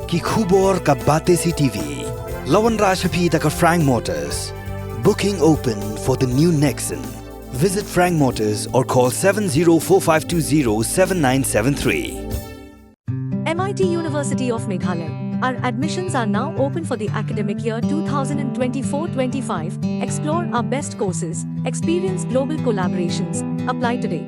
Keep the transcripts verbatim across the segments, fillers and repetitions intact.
Ki khubor ka Batesi T V. La wanrah sha phi da ka Frank Motors. Booking open for the new Nexon. Visit Frank Motors or call seven zero four five two zero seven nine seven three. M I T University of Meghalaya. Our admissions are now open for the academic year two thousand twenty-four twenty-five. Explore our best courses, experience global collaborations. Apply today.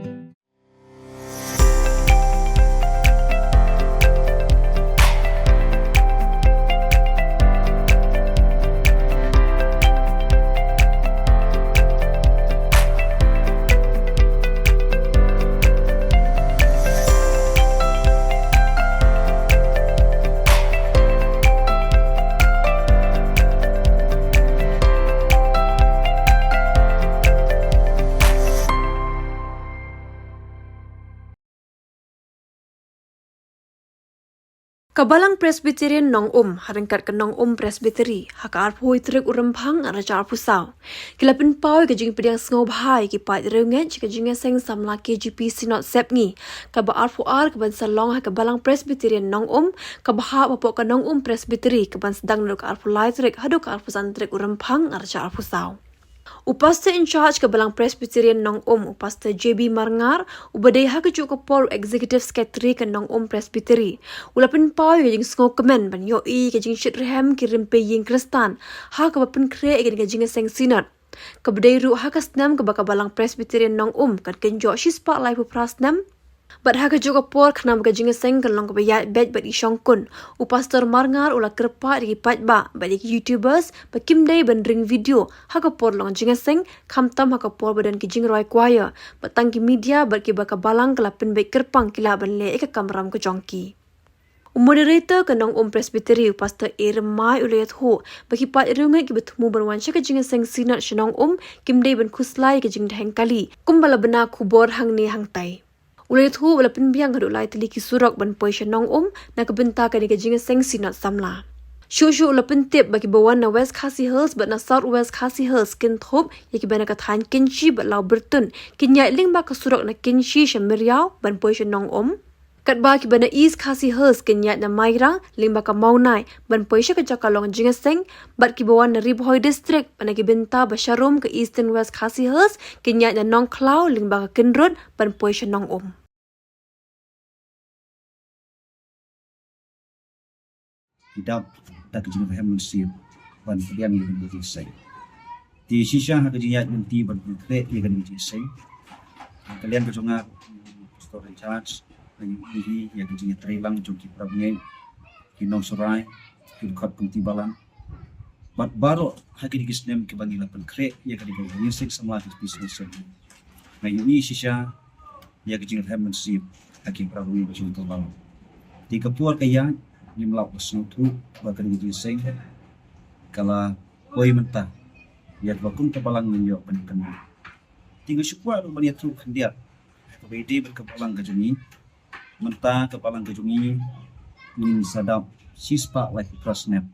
Ka Balang Presbyterian Nongum, ha ryngkat ka Nongum Presbytery, ha ka arphew tarik u Rymphang, arhajar arphew saw, ki la pynpaw ïa ka jingpdiang sngewbha ïa ki paid riewngeit sha ka jingïaseng samla K J P Synod Sepngi kaba arphew ar, kaban sa long ha ka Balang Presbyterian Nongum, kaba hap hapoh ka Nongum Presbytery, kaban sdang naduh ka arphew lai tarik haduh ka arphew san tarik u Rymphang, arhajar arphew saw. U Pastor in charge ka Balang Presbyterian Nongum, u Pastor J B Marngar, uba dei ha kajuh ka por u Executive Secretary ka Nongum Presbytery, u la pynpaw ïa ka jingsngewkmen ban ïohi ïa ka jingshit rhem ki rympei ïing Khristan ha kaba pynkhreh ïa kane ka jingïaseng Synod, kaba dei ruh ha ka snem kaba ka Balang Presbyterian Nongum kan kynjoh shispah laiphew phra snem. Bad ha kajuh ka por, khnang ba ka jingïaseng kan long kaba ïaid beit bad i shongkun, u Pastor Marngar u la kyrpad ïa ki paidbah bad ïa ki YouTubers ba kim dei ban ring video ha ka por long jingïaseng, khamtam ha ka por ba don ki jingrwai choir, bad tang ki media bad kiba ka Balang ka la pynbeit kyrpang ki lah ban leh ïa ka kamram ka jong ki. U moderator ka Nongum Presbytery, u Pastor A Rymbai, u la ïathuh ba ki paid riewngeit kiba thmu ban wan sha ka jingïaseng Synod sha Nongum kim dei ban khuslai ïa ka jingdheng kali, kumba la bna khubor hangne hangtai. U la ïathuh ba la pynbiang haduh lai tylli ki surok ban poi sha Nongum na ka bynta kane ka jingïaseng Synod samla. Shuh shuh u la pyntip ba kiba wan na West Khasi Hills bad na South West Khasi Hills, kynthup ïa kiba na ka thaiñ Kynshi bad Lawbyrtun, kin ïaid lyngba ka surok na Kynshi sha Myriaw ban poi sha Nongum. Katba kiba na East Khasi Hills kin ïaid na Mairang lyngba ka Mawnai ban poi sha ka jaka long jingïaseng, bad kiba wan na Ri Bhoi District bad na ki bynta ba sharum ka Eastern West Khasi Hills kin ïaid na Nongkhlaw lyngba ka Kyndrut ban poi sha Nongum. Ki dap da ka jingrhem mynsiem ban pdiang ïa kane ka jingïaseng. Te shisha ha ka jingïaid lynti ban pynkhreh ïa kane ka jingïaseng, ka liang ka jong nga, Pastor in charge, nga ïohi ïa ka jingïatreilang jong ki parabangeit, ki nongsynshar, ki dkhot kumti balang. Bad baroh ha kine ki snem kiba ngi la pynkhreh ïa kane ka jingïaseng samla K J P Synod Sepngi, nga ïohi shisha ïa ka jingrhem mynsiem ha ki parabangeit ba jong ka balang. Te ka por ka ïaid, ngim lah ban sngewthuh ba kane ka jingïaseng ka la poi mynta, ïa kaba kum ka balang ngin ïoh ban kynmaw. Te nga shu kwah ruh ban ïathuh khyndiat, kaba ïadei bad ka balang ka jong ngi. Mynta ka balang ka jong ngi, ngin sa dap shispah laiphew phra snem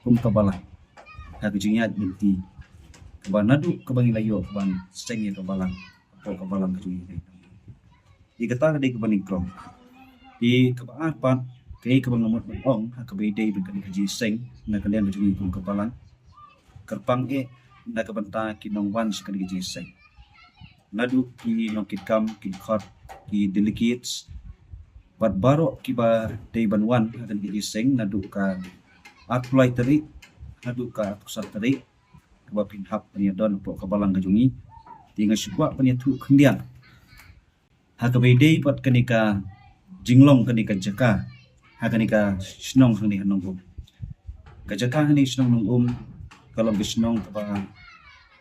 kum ka balang ha ka jingïaid lynti kaba naduh kaba ngi la ïoh ban seng ïa ka balang, hapoh ka balang ka jong ngi. Te kata ka dei kaba nyngkong. Te kaba ar pat, kaei kaba nga mut ban ong ha kaba ïadei bad kane ka jingïaseng na ka liang ka jong ngi kum ka balang, kyrpang eh na ka bynta ki nongwan sha kane ka jingïaseng, naduh ki nongkitkam, ki dkhot, ki delegates, bad baroh kiba dei ban wan ha kane ka jingïaseng naduh ka arphew lai tarik haduh ka arphew san tarik, kaba phin hap ban ïadon hapoh ka balang ka jong ngi. Te nga shu kwah ban ïathuh khyndiat ha kaba ïadei bad kane ka jinglong kane ka jaka ha kane ka shnong hangne ha Nongum. Ka jaka hangne shnong Nongum ka long ka shnong kaba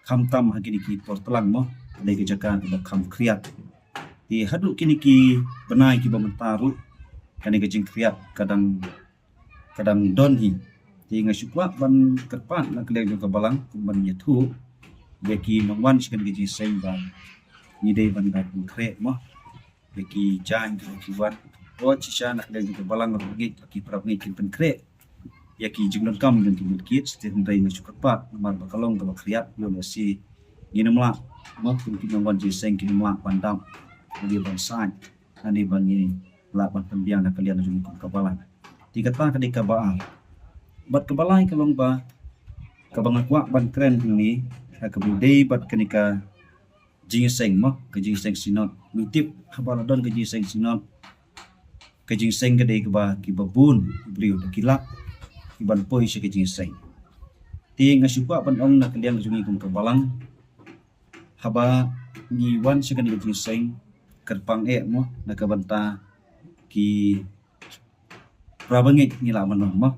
khamtam ha kine ki por tlang mo, ka dei ka jaka kaba kham khriat. Te haduh kine ki bnai kiba mynta ruh kane ka jingkhriat ka dang ka dang don hi. Te nga shu kwah ban kyrpad na ka liang jong ka balang kum ban ïathuh ïa ki nongwan sha kane ka jingïaseng ba ngi dei ban da pynkhreh mo ïa ki jaiñ kiba ki wan. Wat shisha na ka liang jong ka balang ruh ngeit ba ki parabangeit kin pynkhreh ïa ki jingdonkam jong ki delegate, te hynrei nga shu kyrpad namar ba ka long kaba khriat, ïoh lehse ngin ym lah mo, kum ki nongwan jingïaseng kin ym lah ban dap, ngin ban sait, hangne ba ngin lah ban pynbiang na ka liang jong ngi kum ka balang. Te kata ka dei kaba ar. Bad kaba lai ka long ba kaba nga kwah ban kren hangne ha kaba ïadei bad kane ka jingïaseng mo, ka jingïaseng synod. Ngi tip haba la don ka jingïaseng synod, ka jingïaseng ka dei kaba kiba bun ki briew da ki lak kiban poi sha ka jingïaseng. Te nga shu kwah ban ong na ka liang ka jong ngi kum ka balang, haba ngi wan sha kane ka jingïaseng, kyrpang eh mo na ka bynta ki para bangeit ngi lah ban ong mo.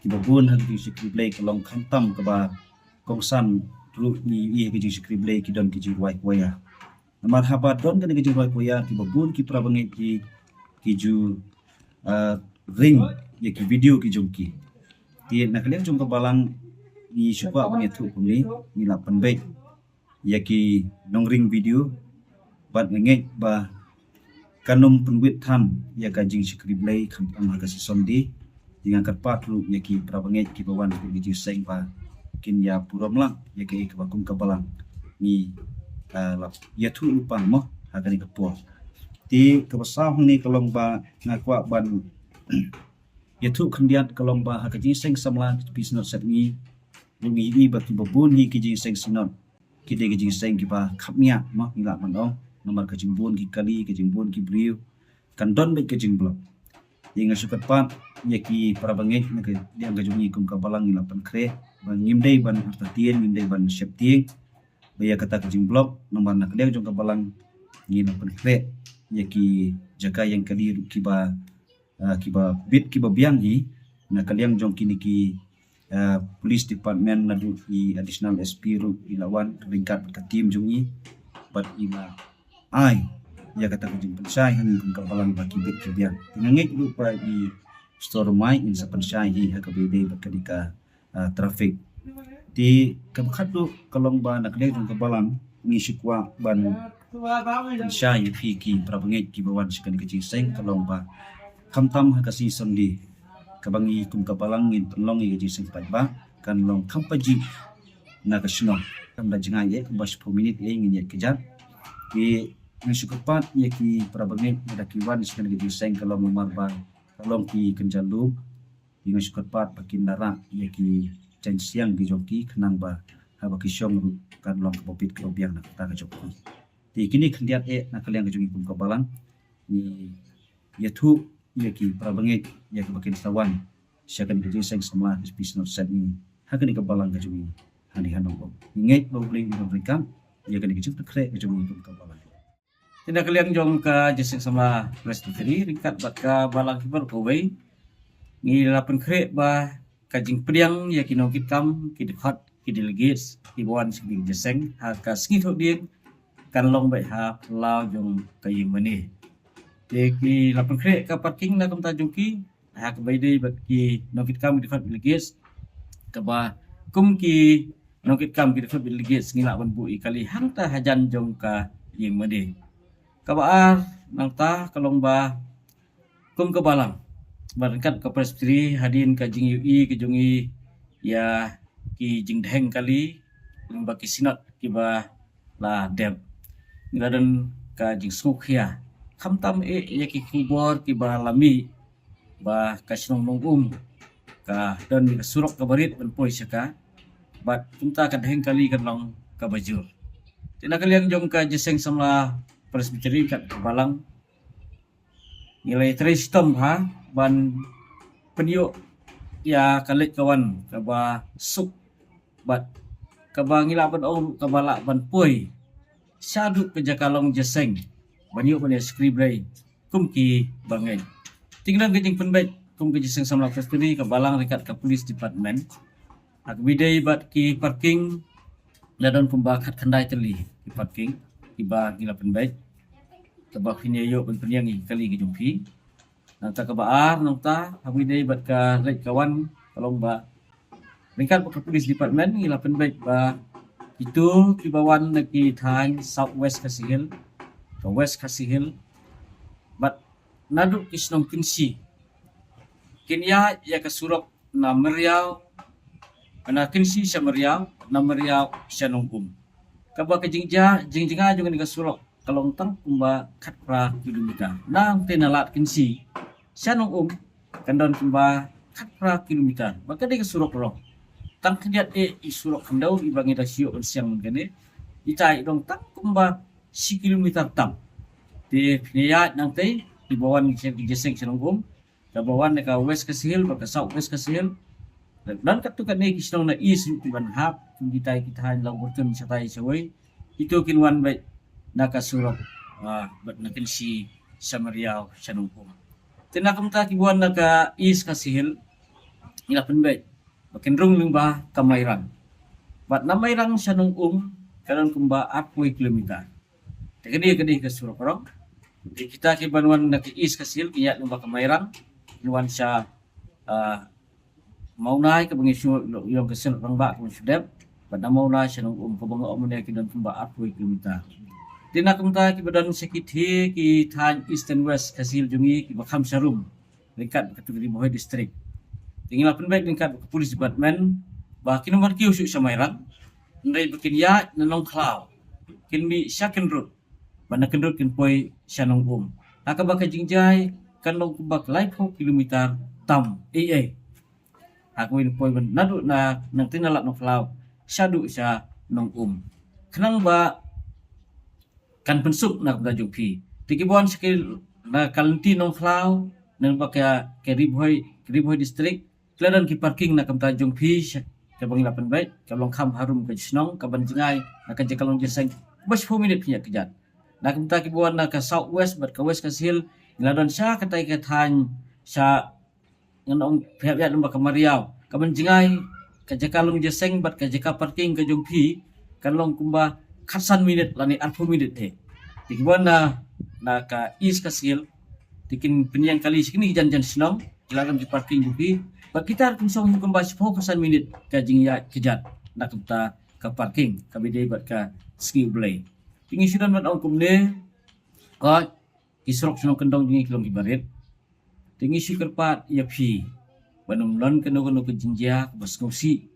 Kiba bun ha ka jingshakri Blei ka long khamtam kaba kongsan ruh ngi ïohi ha ka jingshakri Blei ki don ki jingrwai choir. Namar haba don kane ka jingrwai choir kiba bun ki para bangeit ki, ki ju, ah, ring ïa ki video ki jong ki. Te na ka liang jong ka balang ngi shu kwah ban ïathuh kumne, ngi lah pynbeit ïa ki nongring video bad nga ngeit ba kan ym pynwit than ïa ka jingshakri Blei khamtam ha ka sngi Sunday. Te nga kyrpad ruh ïa ki para bangeit kiba wan ha ka jingïaseng ba kin ïa burom lang ïa kaei kaba kum ka balang ngi, ah, la ïathuh lypa mo ha kane ka por. Te kaba saw hangne ka long ba nga kwah ban ïathuh khyndiat ka long ba ha ka jingïaseng samla P Synod Sepngi ruh ngi ïohi ba kiba bun hi ki jingïaseng synod ki dei ki jingïaseng kiba khapngiah mo, ngi lah ban ong, namar ka jingbun ki kali, ka jingbun ki briew, kan don beit ka jingblok. Te nga shu kyrpad ïa ki para bangeit na ka liang ka jong ngi kum ka balang ngi lah pynkhreh ba ngim dei ban artatien, ngim dei ban sheptieng ba ïa kata ka jingblok, namar na ka liang jong ka balang ngi lah pynkhreh ïa ki jaka ïeng kali ruh kiba, ah, kiba bit kiba biang hi na ka liang jong kine ki, ah, police department naduh i additional S P ruh i la wan ryngkat bad ka team jong i bad i la ai ïa kata ka jingpynshai ha ngi kum ka balang ba ki bit ki biang. Te nga ngeit ruh ba i Mister Romai in sa pynshai hi ha kaba ïadei bad kane ka, ah, traffic. Te kaba khatduh ka long ba na ka liang jong ka balang ngi shu kwah ban pynshai ïa phi ki para bangeit kiba wan sha kane ka jingïaseng ka long ba khamtam ha ka sngi Sunday kaba ngi kum ka balang ngin pynlong ïa ka jingïaseng paidbah kan long kham pajih na ka shnong. Kam da jngai eh kumba shiphew minit eh ngin ïaid kjat. Te nga shu kyrpad ïa ki para bangeit lada ki wan sha kane ka jingïaseng ka long namar ba ka long ki kynja lum. Te nga shu kyrpad ba kin da rah ïa ki jaiñsiang ki jong ki khnang ba haba ki shong ruh kan long kaba bit kaba biang na kata ka jong ki. Te kine khyndiat eh na ka liang ka jong ngi kum ka balang ngi ïathuh ïa ki para bangeit ïa kaba kin sa wan sha kane ka jingïaseng samla P Synod Sepngi ha kane ka balang ka jong ngi hangne ha Nongum. Ngi ngeit ba U Blei un ryngkat ïa kane ka jingpynkhreh ka jong ngi kum ka balang. Te na ka liang jong ka jingïaseng samla Presbytery ryngkat bad ka balang kiba ruh kawei ngi la pynkhreh ba ka jingpdiang ïa ki nongkitkam, ki dkhot, ki delegates kiba wan sha ka jingïaseng ha ka sngi Thohdieng kan long beit ha phyllaw jong ka ïing mane. Te ki la pynkhreh ka parking na ka bynta jong ki ha kaba ïadei bad ki nongkitkam, ki dkhot, delegates, kaba kum ki nongkitkam, ki dkhot, delegates ngi lah ban buh ïa kali hangta hajan jong ka ïing mane. Kaba ar nangta ka long ba kum ka balang bad ryngkat ka Presbytery hadien ka jingïohi ka jong ngi ïa ki jingdheng kali lyngba ki synod kiba la dep, ngi la don ka jingsngewkhia khamtam eh ïa ki khubor kiba la mih ba ka shnong Nongum ka don ïa ka surok kaba rit ban poi sha ka bad kumta ka dheng kali kan long kaba jur. Te na ka liang jong ka jingïaseng samla Presbytery kat ka balang ngi la ïatrei shitom ha ban pynïoh ïa ka leit ka wan kaba suk bad kaba ngi lah ban ong ruh kaba lah ban poi shaduh ka jaka long jingïaseng ban ïoh ban ïa shakri Blei kum ki bangeit. Te ngi don ka jingpynbeit kum ka jingïaseng samla Presbytery ka balang ryngkat ka police department ha kaba ïadei bad ki parking. La don kumba khatkhyndai tylli ki parking kiba ngi la pynbeit kaba phin ïa ïoh ban pynïeng ïa ki kali ki jong phi. Nangta kaba ar nangta ha kaba ïadei bad ka leit ka wan ka long ba ryngkat bad ka police department ngi la pynbeit ba kito kiba wan na ki thaiñ South West Khasi Hills, ka West Khasi Hills bad naduh ki shnong Kynshi kin ïaid ïa ka surok na Myriaw, na Kynshi sha Myriaw, na Myriaw sha Nongum. Kaba ka jingjia, jingjngai jong kane ka surok ka long tang kumba khatphra kilometer. Nangta na Lad Kynshi sha Nongum kan don kumba khatphra kilometer ba ka dei ka surok rong. Tang khyndiat eh i surok khyndew iba ngi da shu ïoh ban siang mynne, ita i dong tang kumba shi kilometer tam. Te phin ïa nangtei kiba wan ki jingïaseng sha Nongum, kaba wan na ka West Khasi Hills bad ka South West Khasi Hills. Don katto katne ki shnong na East ruh kiban hap, kum kitai ki thaiñ Lawbyrtun shatai shawei, kito kin wan beit na ka surok, ah, bad na kynshi sha Mariaw sha Nongum. Te na kumta kiba wan na ka East Khasi Hills, ngi la pynbeit ba kin rung lyngba ka Mairang. Bad na Mairang sha Nongum ka don kumba arphew kilometer. Te ka dei, ka dei ka surok rong. Te kita kiban wan na ka East Khasi Hills kin ïa lyngba ka Mairang, kin wan sha, ah, Mawnai kaba ngi shu ïoh ka surok rangbah kaba shu dep. Bad na Mawnai sha Nongum kaba nga ong mynne ki don kumba arphew kilometer. Te na kumta kiba don sha kiti ki thaiñ East and West Khasi Hills jong ngi kiba kham sharum ryngkat bad ka Ri Bhoi District. Te ngi la pynbeit ryngkat bad ka Police Department ba kin ym ban kiew shuh sha Mairang, hynrei ba kin ïaid na Nongkhlaw, kin mih sha Kyndrut, bad na Kyndrut kin poi sha Nongum. Ha kaba ka jingjia kan long kumba laiphew kilometer tam ei ei. Ha kaba kin poi ban naduh na nangtei na Lad Nongkhlaw shaduh sha Nongum. Khnang ba kan pynsuk na ka bynta jong phi. Te kiba wan sha ki na ka lynti Nongkhlaw, nang ba ka, ka Ri Bhoi, ka Ri Bhoi District, ki la don ki parking na ka bynta jong phi sha, kaba ngi la pynbeit, ka long kham harum ka shnong, kaban jngai na ka jaka long jingïaseng ba shiphew minit phi ïa kjat. Na ka bynta kiba wan na ka South West bad ka West Khasi Hills, ngi la don sha katai ka thaiñ sha ngan ong phi hap ïaid lyngba ka Mariaw, kaban jngai ka jaka long jingïaseng bad ka jaka parking ka jong phi kan long kumba khatsan minit lane arphew minit te. Te kiba wan na, na ka East Khasi Hills, te kin pynïeng kali sha kine ki jan jan shnong, ki la don ki parking jong ki. Bad kita ruh kin shong kumba shiphew khatsan minit ka jingïaid kjat na ka bynta ka parking kaba dei bad ka sngi U Blei. Te ngi shu don ban ong kumne, ko ki surok shnong kyndong jong ngi ki long kiba rit. Te ngi shu kyrpad ïa phi ban ym don kano kano ka jingjia kaba sngewsih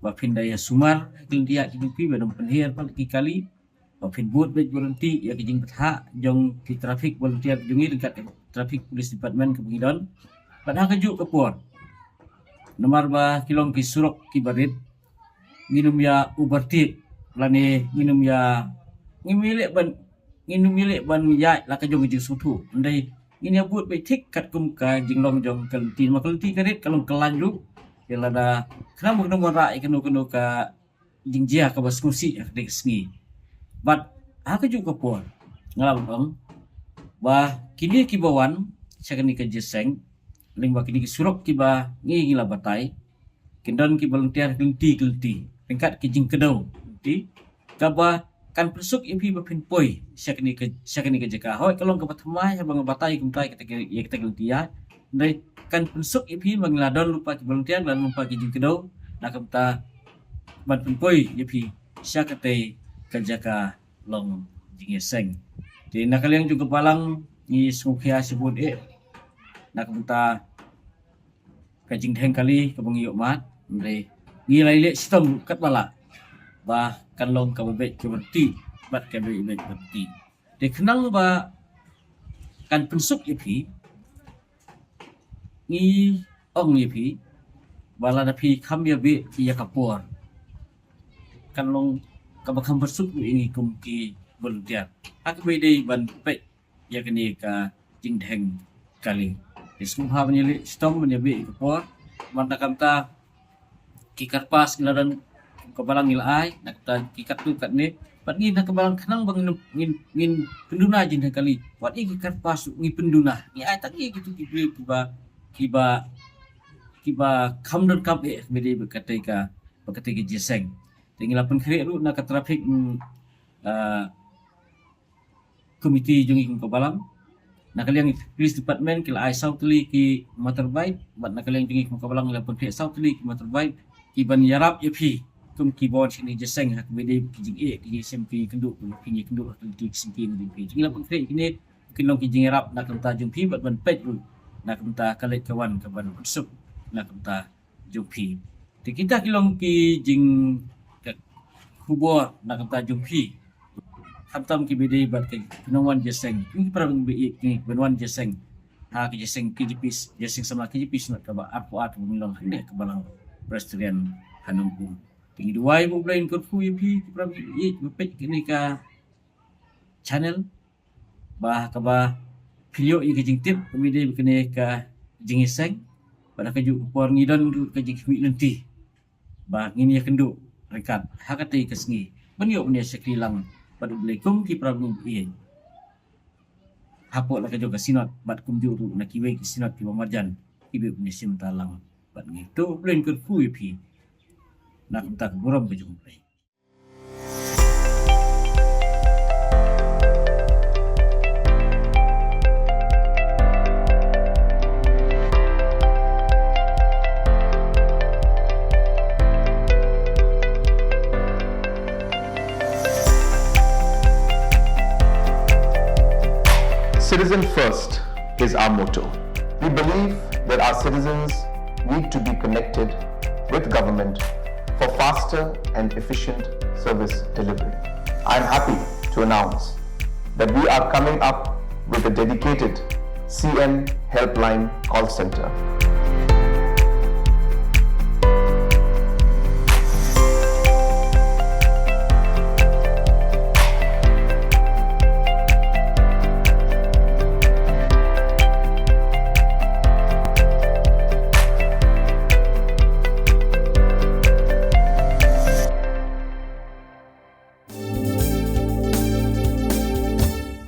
ba phin da ïa sumar ha ki lynti ïaid ki jong phi, ban ym pynhiar pat ki kali, ba phin bud beit volunteer ïa ki jingbthah jong ki traffic volunteer jong ngi ryngkat ka Traffic Police Department kaba ngi don. Bad ha kajuh ka por, namar ba ki long ki surok kiba rit, ngin ym ïa overtake lane ngin ym ïa, ngin ym ïaleh ban, ngin ym ïaleh ban ïaid la ka jong ka jingsngewthuh. Hynrei ngin ïa bud beit thik katkum ka jinglong jong ka lynti, namar ka lynti ka rit, ka long kyllain ruh. Te lada khnang ba kan ym wanrah ïa kano kano ka jingjia kaba sngewsih ha kane ka sngi. Bad ha kajuh ka por nga la ong ba kine kiba wan sha kane ka jingïaseng lyngba kine ki surok kiba ngi, ngi la batai, kin don ki volunteer ki lynti ki lynti ryngkat ki jingkdew lynti, kaba kan pynsuk ïa phi ba phin poi sha kane ka, sha kane ka jaka. Hooid ka long kaba thymmai haba nga batai kumta ïa kita ki, ïa kita ki lynti ïaid. Hynrei kan pynsuk ïa phi ba ngi la don lypa ki volunteer, ngi la don lypa ki jingkdew, na kumta ban pynpoi ïa phi sha katei ka jaka long jingïaseng. Te na ka liang jong ka balang ngi sngewkhia shibun eh na kumta ka jingdheng kali kaba ngi ïoh mad, hynrei ngi la ïaleh shitom katba lah ba kan long kaba beit kaba rtieh bad kaba beit kaba rtieh. Te khnang ba kan pynsuk ïa phi, ngi ong ïa phi ba lada phi kham ïa beh ïa ka por, kan long kaba kham pynsuk ïa ngi kum ki volunteer ha kaba dei ban peit ïa kane ka jingdheng kali. Te sngewbha ban ïaleh shitom ban ïa beh ïa ka por. Bad na kumta ki kyrpad ngi la don, ka balang ngi la ai, na kumta ki katto katne. Bad ngi na ka balang khnang ba ngin, ngin, ngin pynduna jingdheng kali. Wat ïa ki kyrpad ngi pynduna. Ngi ai tang ïa kitu ki briew kiba, kiba, kiba kham donkam eh ba dei ba katei ka, ba katei ka jingïaseng. Te ngi la pynkhreh ruh na ka traffic, mm, ah, committee jong ngi kum ka balang. Na ka liang police department ki la ai saw tylli ki motorbike, bad na ka liang jong ngi kum ka balang ngi la pynkhreh saw tylli ki motorbike kiban ïarap ïa phi kum kiba wan sha kane ka jingïaseng ha kaba dei ki jingeh, ki jingïaseng, ki jingkynduh, ki jingkynduh ha ki jingkynduh jong phi. Ngi la pynkhreh kine kin long ki jingïarap na ka bynta jong phi bad ban peit ruh na ka bynta ka leit ka wan kaban pynsuk na ka bynta jong phi. Te kita ki long ki jing, ka khubor na ka bynta jong phi. Khamtam kiba dei bad ki nongwan jingïaseng, ki para bangeit kiba wan jingïaseng. ha ka jingïaseng K J P, jingïaseng samla K J P Synod kaba arphew ar kaba ngi long hangne ha Balang Presbyterian ha Nongpoh. Te ngi duwai ba U Blei un kyrkhu ïa phi ki para bangeit ba peit kane ka channel, ba ha kaba phi ïoh ïa ka jingtip kaba ïadei bad kane ka jingïaseng, bad ha kajuh ka por ngi don ruh ka jingkhmih lynti ba ngin ïakynduh ryngkat ha katei ka sngi ban ïoh ban ïashakri lang bad U Blei kum ki para bangeit hapoh la ka jong ka Synod bad kumjuh ruh na kiwei ki Synod kiba marjan kiba ïoh ban ïashim bynta lang bad ngi. To U Blei un kyrkhu ïa phi na ka bynta ka burom ka jong U Blei. Citizen first is our motto. We believe that our citizens need to be connected with government for faster and efficient service delivery. I am happy to announce that we are coming up with a dedicated C M Helpline call center.